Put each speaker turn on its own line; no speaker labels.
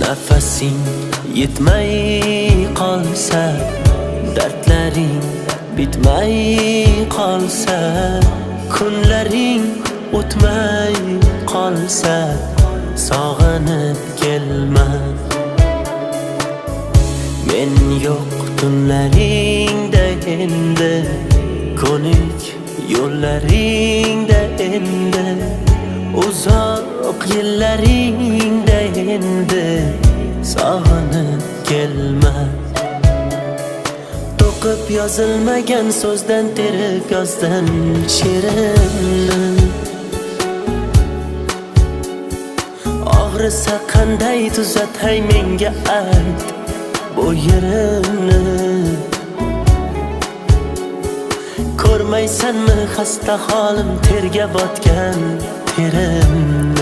Nafasing yetmay qolsa, dardlaring bitmay qolsa, kunlaring o'tmay qolsa, sog'inib kelma. Men yo'q tunlaringda endi, ko'nik yo'llaringda endi, uzoq yillaringda endi sog'inib kelma. To'qib yozilmagan so'zdan terib yozdim she'rimni. Og'risa qanday tuzatay menga ayt bu yerimni. Ko'rmaysanmi xasta holim, terga botgan terimni.